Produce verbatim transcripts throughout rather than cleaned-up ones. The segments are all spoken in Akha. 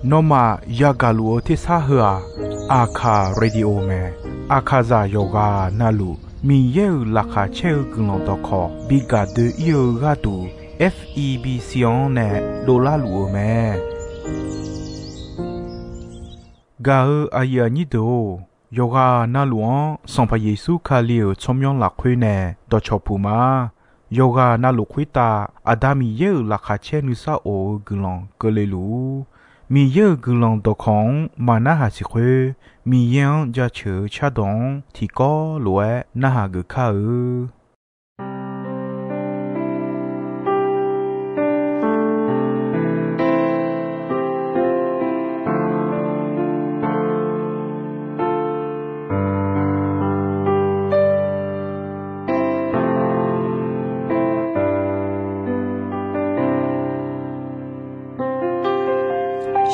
Nawmaf yagaq luf-eu tersar heu-aq, Aqkaq Radio mae. Aqkaqzaq yawqghaq navluf Miqyaer-euq laqkhaq caer-eu guiqlanq dawqkawq bi gaq doe-ir-eu gharduq, F E B C-anr nae dovlar luf-eu mae. Gaq-eu aqyuif aqnyir deuq-or, yawqghaq navluf-anr Sanqpaq Yeqsur Kali-euq tsawrmyanr lafkhoer nae dawqcawq puq ma. Yawqghaq navluf khoertav Aqda Miqyaer-euq laqkhaq caer nuisar of-eu guiqlanq keuvle luf-ur. Miqyaer-euq guiqlanq dawqkawq-anr maqnarhaq siq khoer, Miqyaer-anr jaceuq-eu cardawq-anr tiqkawv lof-aer narhaq geuf kar-eu.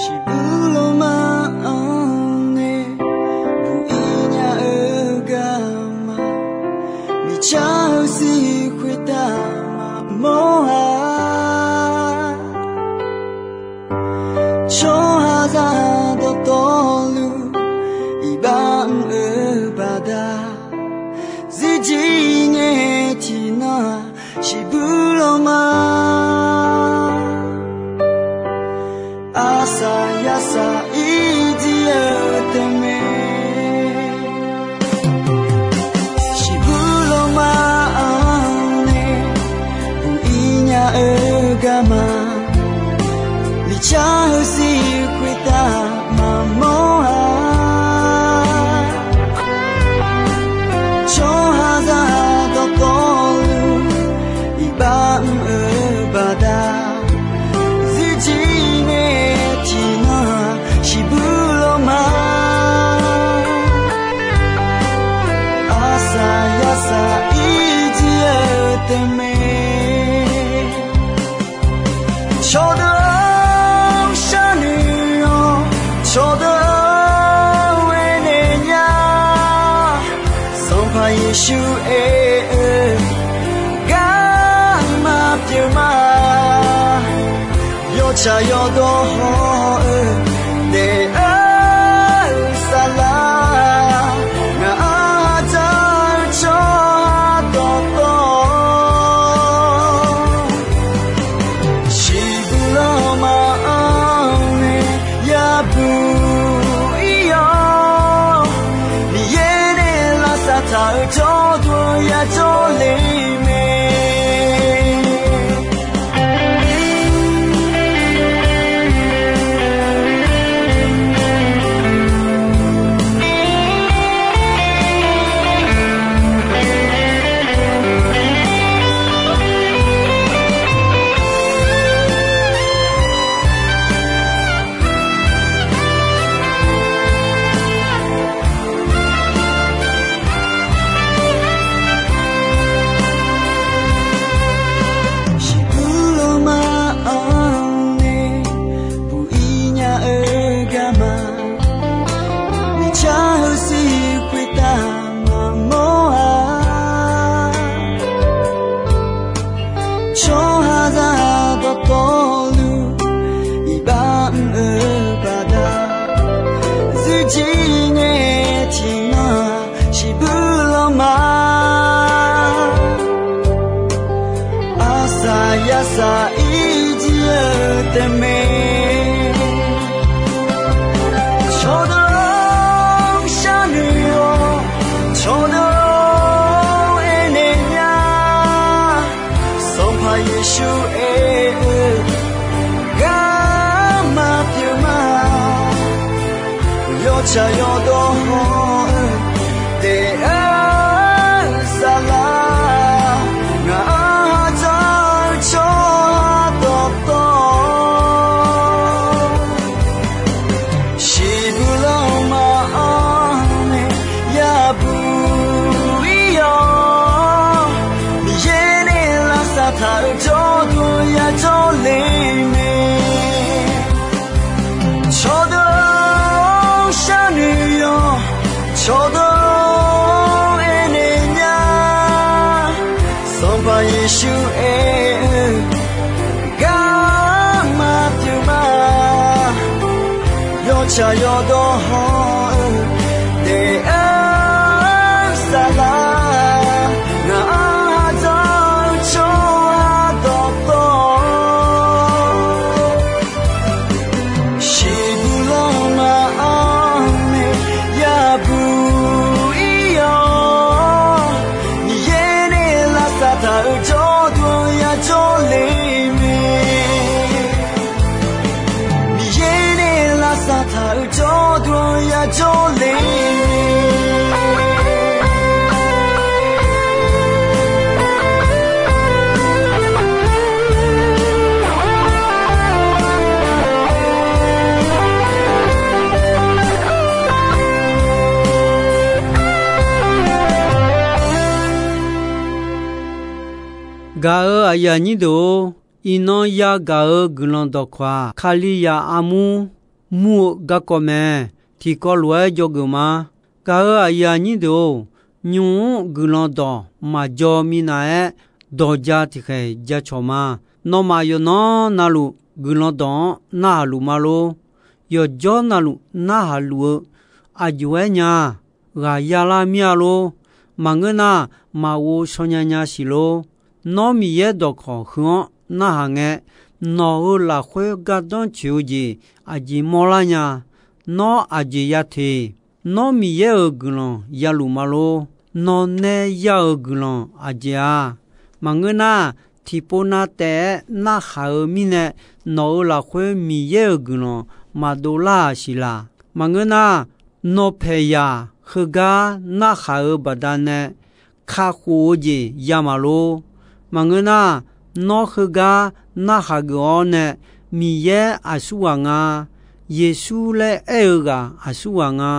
Siqbuir lawrma-anr nae buq-ir nya-eu garma, miqcar-eu sir khoertav maqmawr-a. Tsawrhaqzaq dawqtawvluf iqbax mr-eu baqda, zirjir ngae tiqnan-aq, siqbuir lawrma arsaq yarsaq irjir-eu tae mae. Siqbuir lawrma-anr nae buq-ir nya-eu garma, miqcar-eu sir khoertav maqmawr-a. Tsawrhaqzaq dawqtawvluf iqbax mr-eu baqda, zirjir ngae tiqnan-aq, siqbuir lawrma arsaq yarsaq irjir-eu tae mae. Cawqdeuq-anr sharnoeq-awq, cawqdeuq-anr aernaeq nya. Sanqpaq Yeqsur aer-eu garma pyeuf ma. Yawtsaq yawdawr haw-eu daef-eu saflar, ngaq-anr dzaq-eu tsawrhaq dawqtawv, siqbuir lawrma-anr nae yabuq ir-awr, Miqyaer nae lavsav taq-eu jawrduq yajawr le mae. Siqbuir lawrma-anr nae buq-ir nya-eu garma, miqcar-eu sir khoertav maqmawr-a. Tsawrhaqzaq dawqtawvluf iqbax mr-eu baqda, zirjir ngae tiqnan-aq, siqbuir lawrma arsaq yarsaq irjir-eu tae mae. Cawqdeuq-anr sharnoeq-awq, cawqdeuq-anr aernaeq nya. Sanqpaq Yeqsur aer-eu garma pyeuf ma. Yawtsaq yawdawr haw-eu daef-eu saflar, ngaq-anr dzaq-eu tsawrhaq dawqtawv, siqbuir lawrma-anr nae yabuq ir-awr, Miqyaer nae lavsav taq-eu jawrduq yajawr le mae. Cawqdeuq-anr sharnoeq-awq, Shaqyawf dawq hawr-eu daef-aer saflar, ngaq-anr ardawr-eu tsawrhaq dawqtawvluf, shiqbuq lanma-anr nae yabuq ir-awr, Miqyaer nae lavsav taq-euq jawrduq-anr yajawr le mae. Miqyaer nae lavsav taq-euq jawrduq-anr yajawr le. Gaq-euq aqyuif aqnyir deuq-or, iqnan yagaq-euq guiqlanq dawqkawq-aq, Kalizaq armur mur-eu garkawv mae. Tiqkawv lof-aer dzawgeuf ma. Gaq-euq aqyuif aqnyir deuq-or, nymq-mr guiqlanq dawq maqjaw minav-aer, dawq ja tiqkhaeq jacawq ma. Nawmaf yawqnan navluf guiqlanq dawq-anr narhaq luf ma lor. Yawqjawr navluf narhaq luf-eu aqjox-aer nya. Ghaq yalar mir-a lor. Maqngeur nar, maqghov shaw nya nya siq lor. Nawr Miqyaer dawqkawq heu-anr narhaq ngae, nawq-euq lafkhoer gardanr coeq-eu jeq aqjeq mawrlar nya. Nawr aqjeq ya teq. Nawr Miqyaer-euq guiqlanq ya luf ma lor. Nawq nae ya-euq guiqlanq aqjeq-a. Maqngeur nar, tiqpov nav taef-aer narhaq-eu mirnae, nawq-euq lafkhoer Miqyaer-euq guiqlanq maqdov lar-aq siq laq. Maqngeur nar, nawq paeqzaq heugar narhaq-euq baqdanae kakhof-eu jeq ya maq lor. Maqngeur nar, nawr heugar narhaq geuf-awr nae, Miqyaer aqsurghaq nga, Yeqsur laer aer-eu ghaq aqsurghaq nga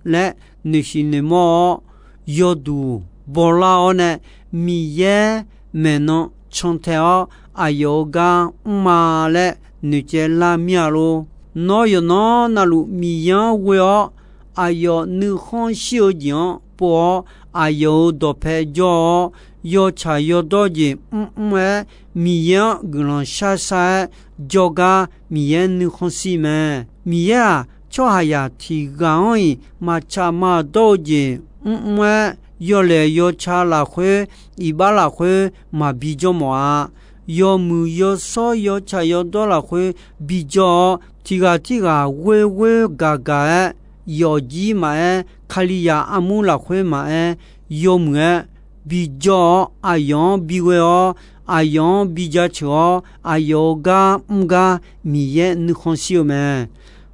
laer noeqsiq noeqmawr-awr, yawduq bawlar-awr nae, Miqyaer maeqnan cantae-awr aqyawf-euq gar mrma laer noeqcaev lar mir-a lor. Nawr yawqnan navluf Miqyaer-anr ghoe-awr, aqyawf nuikhanr shir-eu jeq-anr pov-awr, aqyawf-euq dawqpae jawr-awr, yawtsaq yawdawr jeq mrmr-aer, Miqyaer-anr guiqlanq sharshar-aer jawrgar Miqyaer nuikhanr shir mae. Miqyaer-aq, tsawrhaqzaq tiq ghaq-anr-iq maqtsaq maqdawr-eu jeq mrmr-aer, yawlaeq yawca lafkhoer, iqbax lafkhoer maqbi jawr mawf-a. Yawmuiq yawshawr yawtsaq yawdawr lafkhoer bijawr-awr, tiq ghaq tirghaq ghoer ghoer gaq gaq-aer, yawfjir maqaer, Kalizaq armur lafkhoer maqaer, yawmuiq-aer bijawr-awr, aqyawf-anr bighoe-awr, aqyawf-anr bijaceuq-awr, aqyawf-euq gar mr gar Miqyaer nuikhanr shir-eu mae.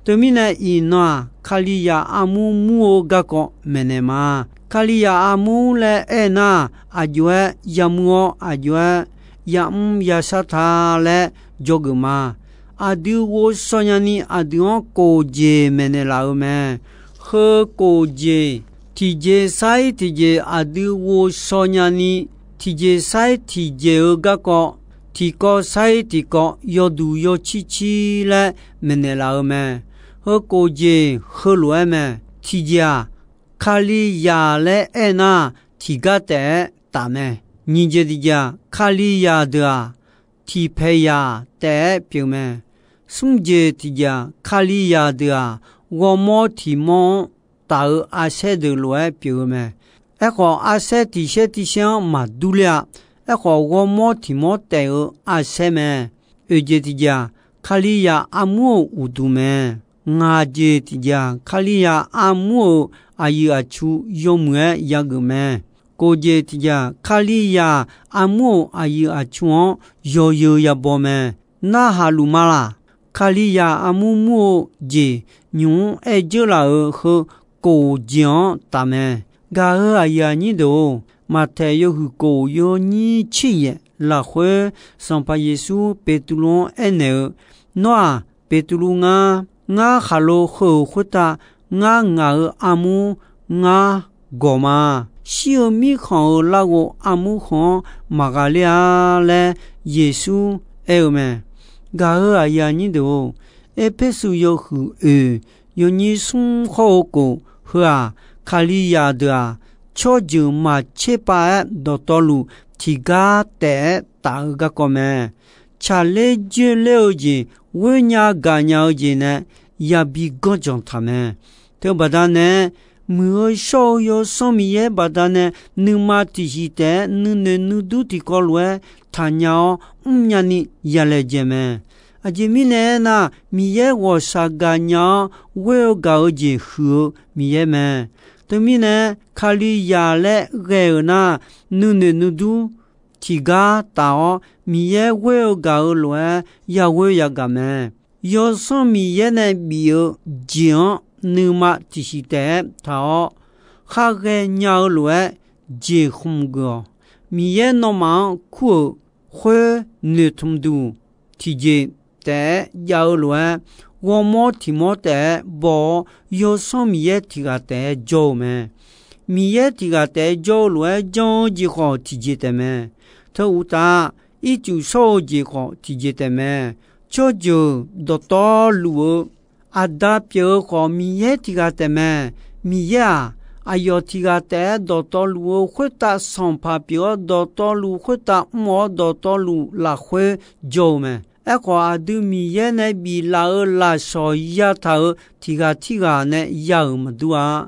Teumirnae iqnan-aq, Kalizaq armur mur-eu garkawv maeqnaeq ma. Kalizaq armur laer aernar, aqjox-aer yamur-awr, aqjox-aer yamr yashar ta laer dzawgeuf ma. Aqdui ghovshaw nyani aqdui-anr kof jeq maeqnaeq laf-eu mae. Heu kof jeq, tiqjeq sar-ir tiqjeq aqdui ghovshaw nyani, tiqjeq sar-ir tiqjeq-eu garkawv, tiqkawv sar-ir tiqkawv yawduq yawcir cir laer maeqnaeq laf-eu mae. Heu kof jeq heulof-aer mae. Tiqjeq-aq, Kalizaq laer aernar, tiqgar taef-aer taf mae. Nyiq jeq tiqjeq-aq, Kalizaq deuq-aq, tiqpaeq zaq taef-aer pyeuf mae. Smr jeq tiqjeq-aq, Kalizaq deuq-aq, ghawrmawr tiq mawr-anr taf-eu arsaer deuq lof-aer pyeuf-eu mae. Aerkhawf, arsaer tiq saer tiq saer-anr maqdur ler-a. Aerkhawf, ghawrmawr tiq mawr taef-eu arsaer mae. Oeq jeq tiqjeq-aq, Kalizaq armur-euq uqduq mae. Ngaq jeq tiqjeq-aq, Kalizaq armur-euq aqyuif aqtsu yawmuiq-aer yageuf mae. Kof jeq tiqjeq-aq, Kalizaq armur-euq aqyuif aqtsu-anr yawzeu yabaw mae. Narhaq luf ma laq. Kalizaq armur mur-eu jeq nymq-mr aer dzeur laf-euq heu kof jeq-anr taf mae. Gaq-euq aqyuif aqnyir deuq-or, Maqtaeq yawhuiq kof yawnyir tser yaef lafkhoer, Sanqpaq Yeqsur Beqtuvluv-anr aernaeq-eu, Nawr-aq, Beqtuvluv ngar. Ngar khaqlo heu-euq khoertav ngar ngaq-euq armur ngar gawq ma. Shir-eu mirkhanq-euq larghov armur heu-anr maqghaq ler-a laer Yeqsur aer-eu mae. Gaq-euq aqyuif aqnyir deuq-or, Erpersu yawhuiq oeq yawnyir smr hawr-eu kof heu-aq, Kalizaq deuq-aq, tsawrjeuq maqtser pav-aer dawqtawvluf tiqgar taef-aer taf-eu garkawv mae. Tsaqler dzoerler-eu jeq, ghoernya gaqnya-eu jeq nae yabi ganrjanq taq mae. Teubaqda nae, muiq-eu shawr-eu Yawsanr Miqyaer baqdanae nuima tiqsiq taef-aer nuinoeq nuidur tiqkawv lof-aer taqnya-awr mrnya ni yalaejae mae. Aqjeq mirnae aernar, Miqyaer ghawqshaq gaqnya-awr ghoer-eu gaq-eu jeq huiq-eu Miqyaer mae. Teumirnae, Kalizaq laer ghae-euq nar, nuinoeq nuidur tiqgar taf-awr, Miqyaer ghoer-eu gaq-eu lof-aer yaghoer yagaq mae. Yawsanr Miqyaer nae bif-eu jeq-anr nuima tiqsiq taef-aer taq-awr, khar ghaenya-eu lof-aer jeqkhmq geuf-awq. Miqyaer nawmaf-anr kur-euq khoer noeqtmq duq tiqjeq taef-aer jav-eu lof-aer, ghawrmawr tiq mawr taef-aer baw-awr, Yawsanr Miqyaer tiq ghaq taef-aer jawr-eu mae. Miqyaer tiq ghaq taef-aer jawr-eu lof-aer jan-eu jeq khawf tiqjeq taef mae. Teu uqtaf, ircuf shawr-eu jeq khawf tiqjeq taef mae. Tsawrjeuq dawqtawvluf-eu Aqda pyeuf-eu khawf, Miqyaer tiq ghaq taef mae. Miqyaer-aq, aqyawf tiq ghaq taef-aer dawqtawvluf-eu khoertav sanqpaq pyeuf-awr, dawqtawvluf khoertav mr-awr, dawqtawvluf lafkhoer jawr-eu mae. Aerkhawf, aqdui Miqyaer nae biflaf-euq lafsawq yataq-euq tiq ghaq tirghaq nae ya-euq maqdur-a.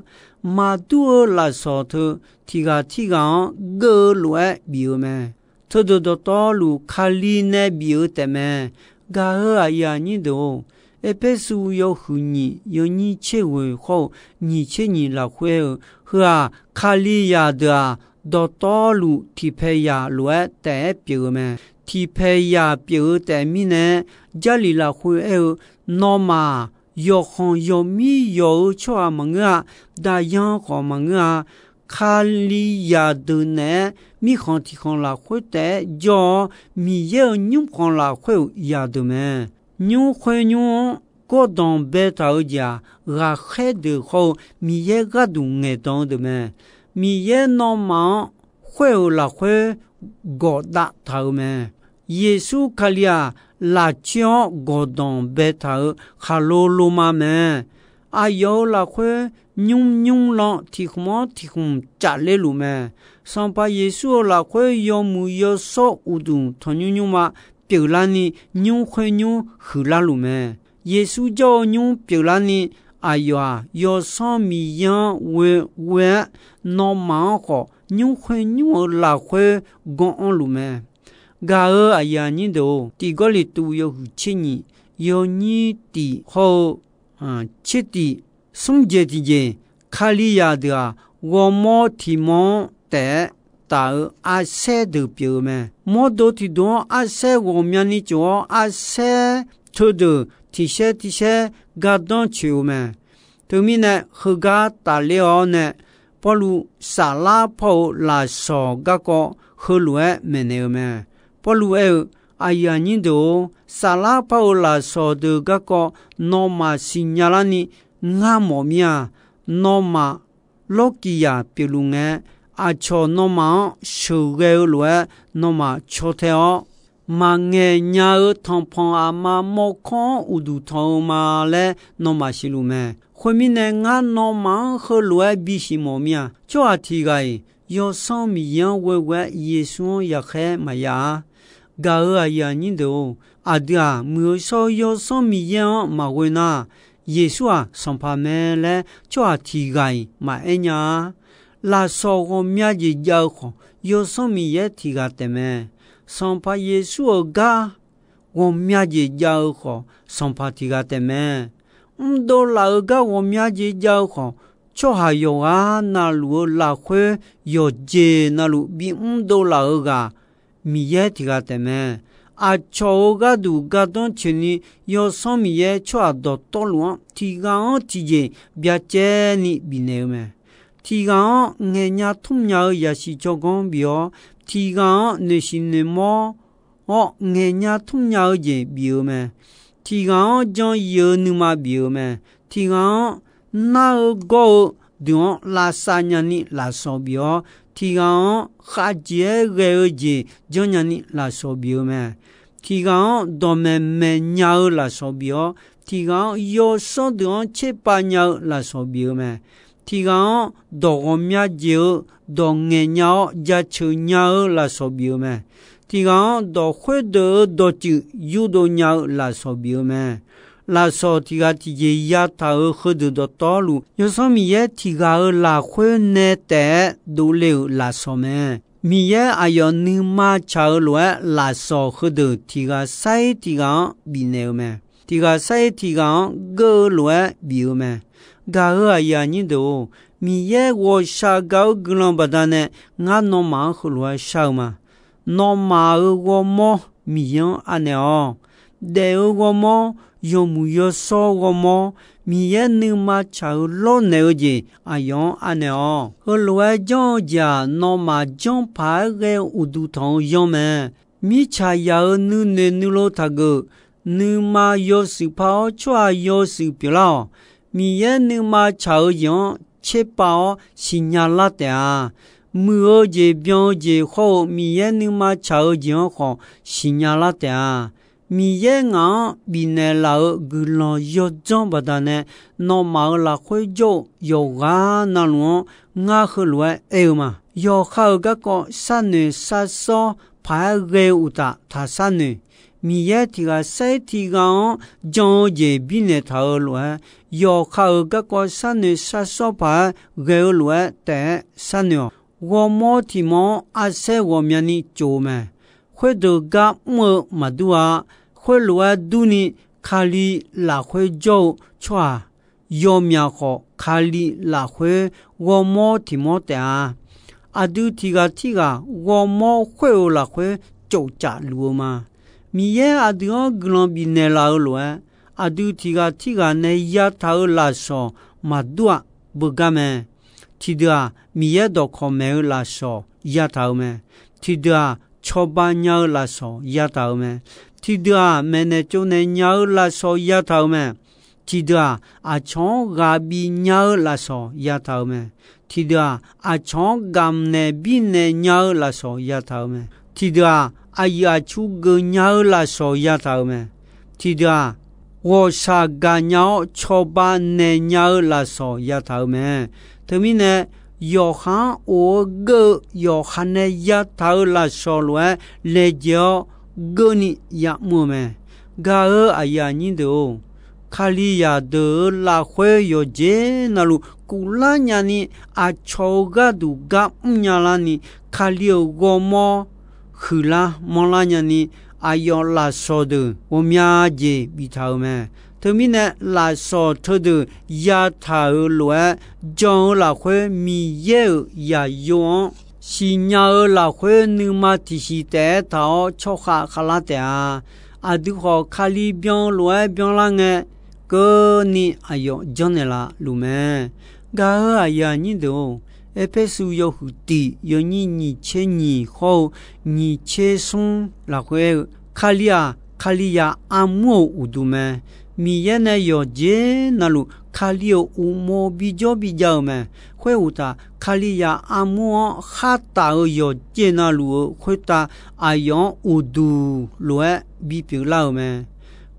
Maqdur-eu lafsawq teu tiq ghaq tirghaq-anr geuv-eu lof-aer bif-eu mae. Teudeuq dawqtawvluf Kali nae bif-eu taef mae. Gaq-euq aqyuif aqnyir deuq-or, Erpersu yawhuiq nyiq yawnyir tser ghoeq hawr-eu nyiq tser nyiq lafkhoer-eu, heu-aq, Kalizaq deuq-aq, dawqtawvluf tiqpaeq zaq lof-aer taef-aer pyeuf-eu mae. Tiqpaeq zaq pyeuf-eu taef mirnae, Jarlif lafkhoer aer-eu, nawmaf yawqkhanq yawqmir yawq-eu tsawrhaq maqngeur-a. Daqyan khawf maqngeur-a. Kalizaq deuq naeq-aer mirkhanq tiqkhanq lafkhoer taef-aer jawr-awr, Miqyaer-euq nymrkhanq lafkhoer-euq zaqdeuq mae. Nymr khoer nymr-anr gawrdanq baetaq-eu jeq-aq, ghaqkhaer deuq hawr-eu Miqyaer gharduq ngaeqdan-eu deuq mae. Miqyaer nawmaf-anr khoer-euq lafkhoer gawqdav taq-euq mae. Yeqsur Kali-aq, lafcoer-anr gawqdanq baetaq-euq khaqlo loma mae. Aqyawf-euq lafkhoer nymr nymr lan tiqkhmq-anr tiqkhmq cafler luf mae. Sanqpaq Yeqsur-euq lafkhoer yawmuiq yawshawr uqduq tanqnymr nymrma pyeuflarni, nymr khoer nymr huiqlar luf mae. Yeqsur jawr-eu nymr pyeuflarni, aqyawf-aq, Yawsanr Miqyaer-anr ghoe ghoe-aer, nawmaf-anr khawf nymr khoer nymr-euq lafkhoer ganr anrluf mae. Gaq-euq aqyuif aqnyir deuq-or, Tiq Gawrliqtu yawhuiq tser nyiq yawnyir tiq hawr-eu tser tiq, smr jeq tiqjeq, Kalizaq deuq-aq, ghawrmawr tiq mawr-anr taef-aer taf-eu arsaer deuq pyeuf-eu mae. Mawrdo tiqdeuq-anr arsaer ghawqmyani tsof-awr, arsaer teudeuq tiqsaer tiqsaer gardanr coeq-eu mae. Teumirnae, heugar tafler-awr nae, Pawrluv saflar pawr-eu lafsawq garkawv heulof-aer maeqnaeq-eu mae. Pawrluv aer-eu, aqyuif aqnyir deuq-or, saflar pawr-eu lafsawq deuq garkawv nawmaf siqnya larni ngar mawf mir-a. Nawmaf lawrkiq yaq pyeufluf ngae, aqcawq nawmaf-anr sheuqghae-eu lof-aer nawmaf caw tae-awr, maqngaeq nya-eu tanqpanq aqma mawrkawr-anr uqduq tanq-eu ma laer nawmaf siqluf mae. Khoermirnae, ngar nawmaf-anr heulof-aer bisiq mawf mir-a. Tsawrhaq tiq ghaq-iq Yawsanr Miqyaer-anr ghoeghoe-aer Yeqsur-anr yaqkhaer maqya-a. Gaq-euq aqyuif aqnyir deuq-or, aqdui-aq, muiq-eu shawr-eu Yawsanr Miqyaer-anr maqghoe nar, Yeqsur-aq Sanqpaq mae laer tsawrhaq tiq ghaq-iq maqaer nya-a. Lafsawq ghawqmya jeq jav-eu khawf, Yawsanr Miqyaer tiq ghaq taef mae. Sanqpaq Yeqsur-euq gar ghawqmya jeq jav-eu khawf, Sanqpaq tiq ghaq taef mae. Mrdov laf-euq gar ghawqmya jeq jav-eu khawf, tsawrhaq yawqghaq navluf-eu lafkhoer yawqjeq navluf bimrdov laf-euq ghaq Miqyaer tiq ghaq taef mae. Aqcawq-euq gharduq gardanr coeqni, Yawsanr Miqyaer tsawrhaq dawqtawvluf-anr tiq ghaq-anr tiqjeq byacaevni bifnaeq-eu mae. Tiq ghaq-anr ngaeqnya tmrnya-eu yasiq tsawrganr bif-awr, tiq ghaq-anr noeqsiq noeqmawr-awr ngaeqnya tmrnya-eu jeq bif-eu mae. Tiq ghaq-anr jan yif-eu nuima bif-eu mae. Tiq ghaq-anr nar-eu gawr-eu deuq-anr lavsav nyani lafsawq bif-awr, tiq ghaq-anr khavjeq-aer ghae-eu jeq janrnya ni lafsawq bif-eu mae. Tiq ghaq-anr dawqmaeq maeq nya-eu lafsawq bif-awr, tiq ghaq-anr yawsanr deuq-anr tserpav nya-eu lafsawq bif-eu mae. Tiq ghaq-anr dawq ghawqmya jeq-eu dawq ngaeqnya-awr jaceuq nya-eu lafsawq bif-eu mae. Tiq ghaq-anr dawq khoerdeuq-eu dawqtsuif yurdov nya-eu lafsawq bif-eu mae. lafsawq tiq ghaq tiqjeq yataq-euq heudeuq dawqtawvluf, Yawsanr Miqyaer tiq ghaq-euq lafkhoer nae taef-aer dovle-euq lafsawq mae. Miqyaer aqyawf nuima tsaq-eu lof-aer, lafsawq heudeuq tiq ghaq sair tiq ghaq-anr bifnaeq-eu mae. Tiq ghaq sair tiq ghaq-anr geur-eu lof-aer bif-eu mae. Gaq-euq aqyuif aqnyir deuq-or, Miqyaer ghawqshaq gaq-eu guiqlanq baqdanae ngar nawmaf-anr heulof-aer shar-eu ma. Nawmaf-euq ghawrmawr Miqyaer-anr anaeq-awq. Daef-eu ghawrmawr, yawmuiq yawshawr ghawrmawr, Miqyaer nuima tsaq-eu lawrnaeq-eu jeq aqyawf-anr anaeq-awq. Heulof-aer janr-eu jeq-aq, nawmaf janr paq-aer ghae-eu uqduq tanq-eu yanr mae. Mirtsaq yaq-euq nuinoeq nuilov taqgeuf, nuima yawshuif par-awr tsawrhaq yawshuif pyeuflar-awq. Miqyaer nuima tsaq-eu jeq-anr tserpav-awr siqnya lar taef-a. Muiq-eu jeq byan-eu jeq hawr-eu Miqyaer nuima tsaq-eu jeq-anr khawf siqnya lar taef-a. Miqyaer ngaq-anr bifnaeq laf-euq guiqlanq yawdzanr baqdanae, nawmaf-euq lafkhoer jawr-eu yawqghaq navluf-anr ngar heulof-aer aer-eu ma. Yawqha-euq garkawv sharnoeq sharsawr paq-aer ghae-eu uqtaf taq sharnoeq. Miqyaer tiq ghaq sair tiq ghaq-anr jan-eu jeq birnaeq taq-eu lof-aer, yawqha-euq garkawv sharnoeq sharsawr paq-aer ghae-eu lof-aer taef-aer sharnoeq-awq. Ghawrmawr tiq mawr-anr arsaer ghawqmyani tsof-eu mae. Khoerdeuq gar mr-eu maqdur-a. Khoerlof-aer durni, Kali lafkhoer jawr-eu tsawrhaq yawmyaq khawf, Kali lafkhoer ghawrmawr tiq mawr taef-a. Aqdui tiq ghaq tirghaq ghawrmawr khoer-euq lafkhoer tsofcaf luf-eu ma. Miqyaer aqdui-anr guiqlanq bifnaeq laf-eu lof-aer, aqdui tiq ghaq tirghaq nae yataq-euq lafsawq maqdur-aq, beugar mae. Tiqdeuq-aq, Miqyaer dawqkawq maeq-eu lafsawq yataq-euq mae. Tiqdeuq-aq, cawba nya-eu lafsawq yataq-euq mae. Tiqdeuq-aq, maeqnaeq tsovnaeq nya-eu lafsawq yataq-euq mae. Tiqdeuq-aq, aqcawq-anr ghaq bif nya-eu lafsawq yataq-euq mae. Tiqdeuq-aq, aqcawq-anr gamq naeq birnaeq nya-eu lafsawq yataq-euq mae. Tiqdeuq-aq, aqyuif aqtsu geuf nya-eu lafsawq yataq-euq mae. Tiqdeuq-aq, ghawqshaq gaqnya-awr cawba naeq nya-eu lafsawq yataq-euq mae. Teumirnae, yawqha-anr of-eu geur-eu yawqha nae yataq-euq lafsawq lof-aer laejae-awr geurni ya'mr-eu mae. Gaq-euq aqyuif aqnyir deuq-or, Kalizaq deuq-euq lafkhoer yawqjeq navluf kuvlar nyani, aqcawq-euq gharduq gar mrnya larni, Kali-euq ghawrmawr huiqlar manrlar nyani, aqyawf lafsawq deuq ghawqmya jeq biftaq-euq mae. Teumirnae, lafsawq teudeuq yataq-euq lof-aer jan-eu lafkhoer Miqyaer-euq yaqyo-anr siqnya-eu lafkhoer nuima tiqsiq taef-aer taq-awr tsawrkhav khavlar taef-a. Aqdui khawf Kali byan-eu lof-aer byanlar ngae, keuvni aqyawf janrnaeq laf luf mae. Gaq-euq aqyuif aqnyir deuq-or, Erpersu yawhuiq tiq yawnyir nyiq tser nyiq hawr-eu nyiq tser smr lafkhoer aer-eu, Kali-aq, Kalizaq armur-euq uqduq mae. Miqyaer nae yawqjeq navluf Kali-euq uqmov bijawr bijav-euq mae. Khoeruqtaf, Kalizaq armur-anr khartaf-euq yawqjeq navluf-euq khoertav aqyawf-anr uqduq lof-aer bipyeuf lar-euq mae.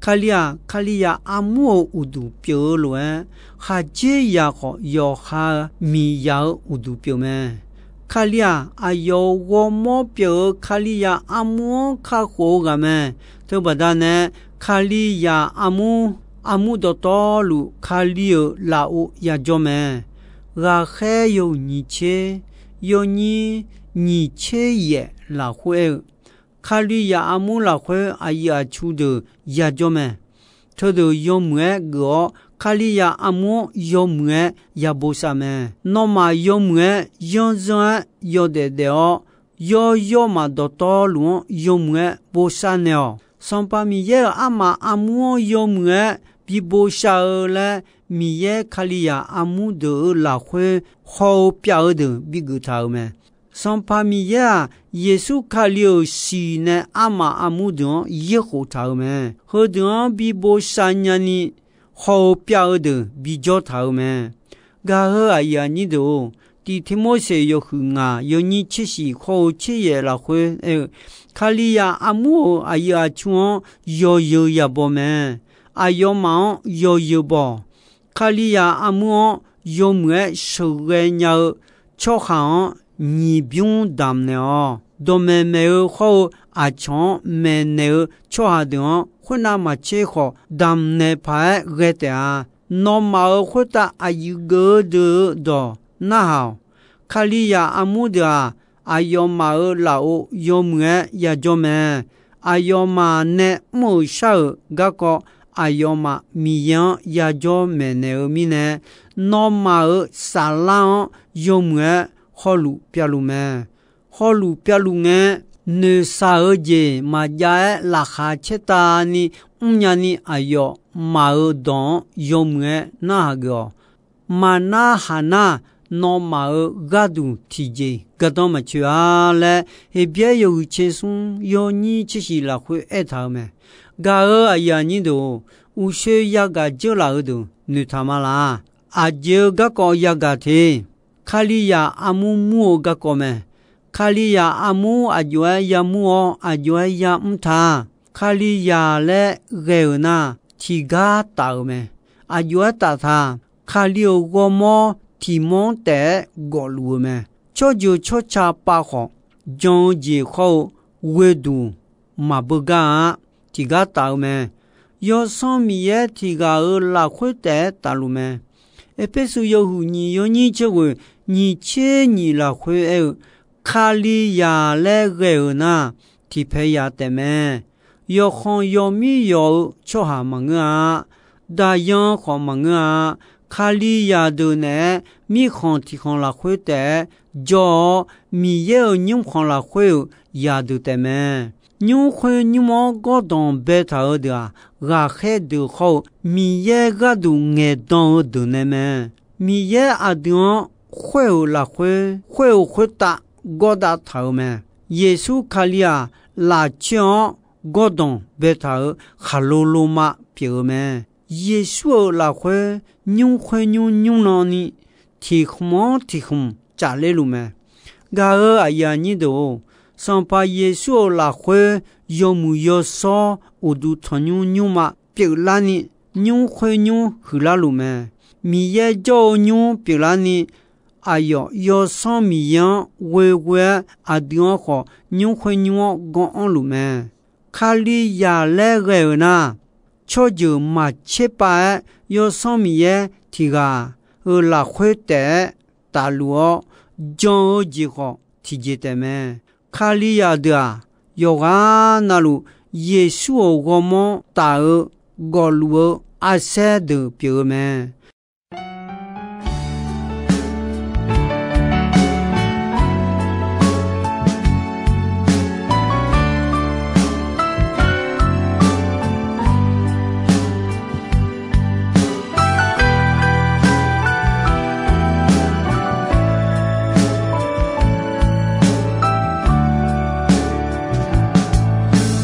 Kali-aq, Kalizaq armur-euq uqduq pyeuf-eu lof-aer, khaqdzerzaq khawf yawqha miqzaq-euq uqduq pyeuf mae. Kali-aq, aqyawf-euq ghawrmawr pyeuf-eu Kalizaq armur-anr kakhof-eu ghaq mae. Teubaqda nae, Kalizaq armur, armur dawqtawvluf Kali-euq lafov yajawr mae. Ghaqkhaer yawhuiq nyiq tser, yawnyir nyiq tser yaef lafkhoer aer-eu, Kalizaq armur lafkhoer aqyuif aqtsu deuq yajawr mae. Teudeuq yawmuiq-aer geuf-awr, Kalizaq armur-anr yawmuiq-aer yabosav mae. Nawmaf yawmuiq-aer yanrzanr-aer yawdaef daef-awr, yawr yawrmaf dawqtawvluf-anr yawmuiq-aer bosav naeq-awq. Sanqpaq Miqyaer-euq armaf armur-anr yawmuiq-aer bi bosav-eu laer, Miqyaer Kalizaq armur deuq-euq lafkhoer haw-eu pyav-eu deuq bigeuf taq-euq mae. Sanqpaq Miqyaer-aq, Yeqsur Kali-euq siq nae armaf armur deuq-anr yaerkhof taq-euq mae. Heudeuq-anr bi bosav nyani haw-eu pyav-eu deuq bijawr taq-euq mae. Gaq-euq aqyuif aqnyir deuq-or, Tiq Tirmorseq yawhuiq ngaq yawnyir tser shiq hawr-eu tser yaef lafkhoer aer-eu, Kalizaq armur-euq aqyuif aqtsu-anr yawzeu yabaw mae. Aqyawfmaf-anr yawzeu baw-awq. Kalizaq armur-anr yawmuiq-aer sheuqghae nya-eu tsawrhaq-anr nyiq bymr damq naeq-awq. dawqmaeq maeq-eu hawr-eu aqcawq-anr maeqnaeq-eu tsawrhaq deuq-anr khoernav maqtser khawf, damqnaeq paq-aer ghae taef-a. Nawmaf-euq khoertav aqyuif geuf-eu deuq-euq dawq narhaq-awq. Kalizaq armur deuq-aq, aqyawfmaf-euq lafov yawmuiq-aer yajawr mae. Aqyawfmaf nae mr-euq shar-euq garkawv, aqyawfmaf Miqyaer-anr yajawr maeqnaeq-eu mirnae, nawmaf-euq saflar-anr yawmuiq-aer hawluf pyavluf mae. Hawluf pyavluf ngae, noeqshaq-eu jeq maqjav-aer laqkhaq caertavni mrnya ni aqyawfmaf-euq dawq-anr yawmuiq-aer narhaq geuf-awq. Maqnar haq nar, nawmaf-euq gharduq tiqjeq gardanr maqtsoeq-a laer, Heqbyaer yawhuiq tser smr yawnyir tser shiq lafkhoer aertaq-euq mae. Gaq-euq aqyuif aqnyir deuq-or, uqshoe yagaq dzeurlaf-eu deuq noeqtaq ma laq. Aqjeq-eu garkawv yagaq te. Kalizaq armur mur-eu garkawv mae. Kalizaq armur aqjox-aer yamur-awr, aqjox-aer yamr ta. Kalizaq laer ghae-euq nar, tiqgar taf-euq mae. Aqjox-aer taf ta. Kali-euq ghawrmawr tiq mawr taef-aer gawfluf-eu mae. Tsawrjeuq tsawrca pav khawf, jan-eu jeq khawr-eu ghoeduq maqbeugar-a. Tiqgar taf-eu mae. Yawsanr Miqyaer tiq ghaq-euq lafkhoer taef-aer tafluf mae. Erpersu yawhuiq nyiq yawnyir tser ghoeq nyiq tser nyiq lafkhoer aer-eu, Kalizaq laer ghae-euq nar, tiqpaeq yaq taefmae. Yawqkhanq yawmir yawq-eu tsawrhaq maqngeur-a. Daqyan khawf maqngeur-a. Kalizaq deuq naeq-aer mirkhanq tiq khanq lafkhoer taef-aer jawr-awr, Miqyaer-euq nymrkhanq lafkhoer-euq yaqdeuq taefmae. Nymr khoer nymr-anr gawrdanq baetaq-eu deuq-aq, ghaqkhaer deuq khawr-eu Miqyaer gharduq ngaeqdan-eu deuq nae mae. Miqyaer aqdui-anr khoer-euq lafkhoer, khoer-euq khoertav gawrdav taq-euq mae. Yeqsur Kali-aq, lafcoer-anr gawrdanq baetaq-euq khaqlo loma pyeuf-eu mae. Yeqsur-euq lafkhoer nymr khoer nymr nymr nan ni, tiq khmq-anr tiq khmq cafler luf mae. Gaq-euq aqyuif aqnyir deuq-or, Sanqpaq Yeqsur-euq lafkhoer yawmuiq yawshawr uqduq tanqnymr nymrma pyeuflarni, nymr khoer nymr huiqlar luf mae. Miqyaer jawr-eu nymr pyeuflarni, aqyawf Yawsanr Miqyaer-anr ghoeghoe-aer aqdui-anr khawf nymr khoer nymr-anr ganr anrluf mae. Kalizaq laer ghae-euq nar, tsawrjeuq maqtser pav-aer Yawsanr Miqyaer tiq ghaq-euq lafkhoer taef-aer tafluf-awr, jan-eu jeq khawf tiqjeq taefmae. Kalizaq deuq-aq, yawqghaq navluf Yeqsur-euq ghawrmawr taf-eu gawfluf-eu arsaer deuq pyeuf-eu mae.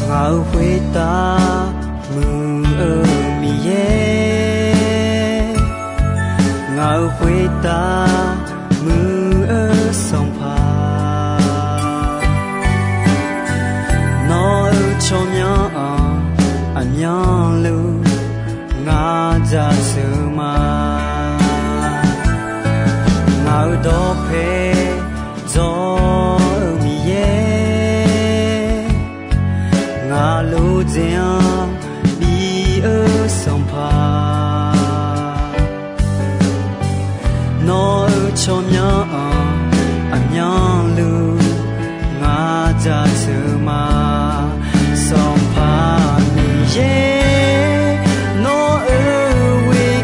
Ngaq-euq khoertav muiq-eu Miqyaer, ngaq-euq khoertav muiq-eu Sanqpaq, nawq-euq tsawrmyanr-anr aqmyanluf ngaq jaceuq ma. Ngaq-euq dawqpae dzawr-eu Miqyaer, ngaq lof dzaeq-anr bif-eu Sanqpaq, nawq-euq tsawrmyanr-anr aqmyanluf ngaq jaceuq ma. Sanqpaq Miqyaer, nawq-euq ghoer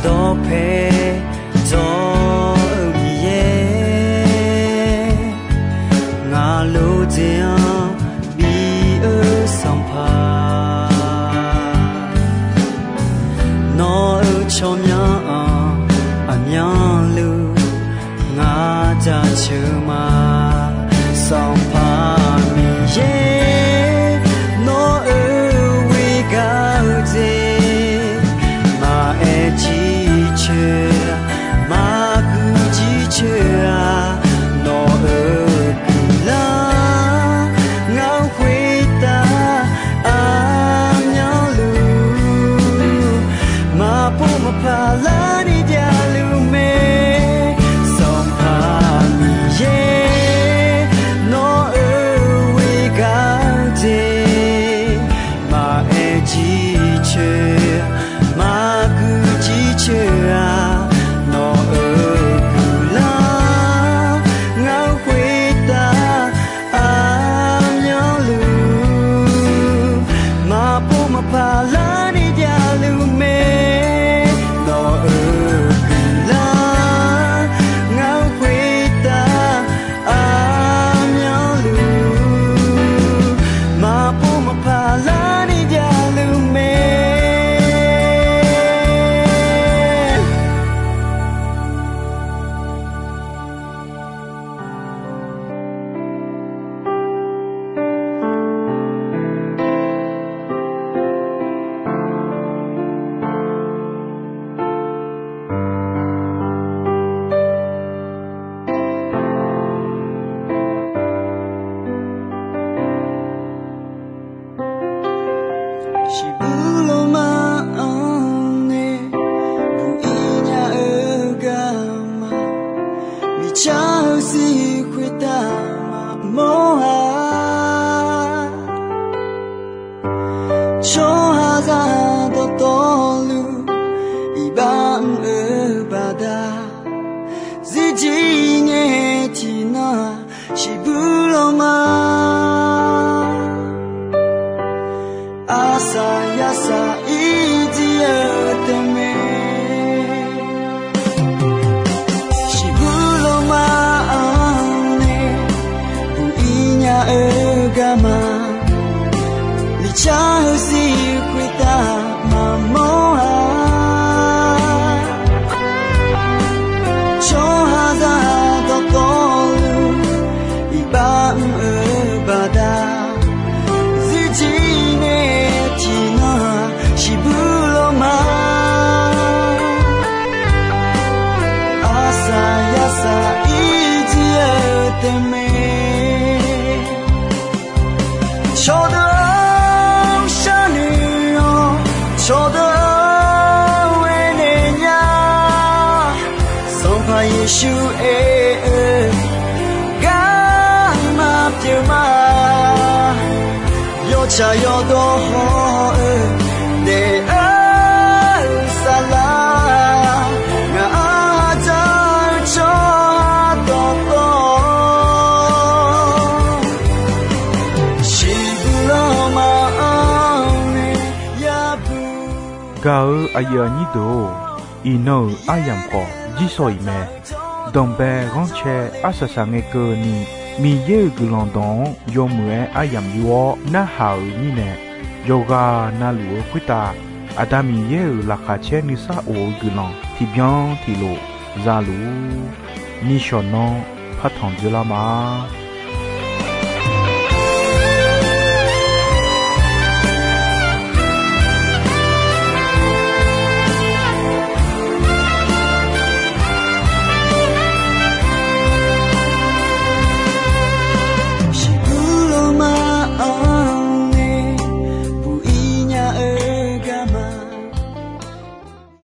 Dawqpae dawq-eu Miqyaer, ngaq lof dzaeq-anr bi-eu Sanqpaq, nawq-euq tsawrmyanr-anr aqmyanluf ngaq jaceuq ma. Sanqpaq Miqyaer, nawq-euq ghoer gar-eu jeq maqaer jircoer, maqguiq jircoer-a. Nawq-euq guiqlanq ngaq-anr khoertav aqmyanluf maqpov maqpaq larni javluf mae. Sanqpaq Miqyaer, nawq-euq ghoer gar-eu jeq maqaer jircoer, maqguiq jircoer-a. Nawq-euq guiqlanq ngaq-anr khoertav aqmyanluf maqpov maqpaq larni javluf mae. Nawq-euq guiqlanq ngaq-anr khoertav aqmyanluf maqpov maqpaq larni javluf mae. Shiqbuq lawma-anr nae buq-ir nya-eu garma, miqcar-eu zir khoertav maqmawr-a. Tsawrhaqzaq dawqtawvluf iqbax mr-eu baqda, zirjir ngae tiqnan-aq, shiqbuq lawma, arsaq yarsaq ir jir-eu taef mae. Shiqbuq lawma-anr nae buq-ir nya-eu garma, miqcar-eu zir khoertav maqmawr-a. Tsawrhaqzaq dawqtawvluf iqbax mr-eu baqda, zirjir ngae tiqnan-aq, shiqbuq lawma, arsaq yarsaq ir jir-eu taef mae. Cawqdeuq-anr sharnoeq-awr, cawqdeuq-anr aernaeq nya. Sanqpaq Yeqsur aer-eu garma pyeuf ma. Yawtsaq yawdawr haw-eu daef-eu saflar, ngaq-anr dzaq-eu tsawrhaq dawqtawv, shiqbuq lawma-anr nae yabuq. Gaq-eu aqyuif aqnyir deuq-or, iqnan-euq aryamq khawf jirshaw-iq mae. Danqbae ghanrcae arsaq saq ngae keuvni, Miqyaer-euq guiqlanq dawq-anr yawmuiq-aer aryamq yur-awr narhaq-euq mirnae, yawqghaq navluf-eu khoertav Aqda Miqyaer-euq laqkhaq caer nuisar of-eu guiqlanq tiqbyan tiqlof zaluf-ur. Nishawq nanr partanq dzeurlar ma.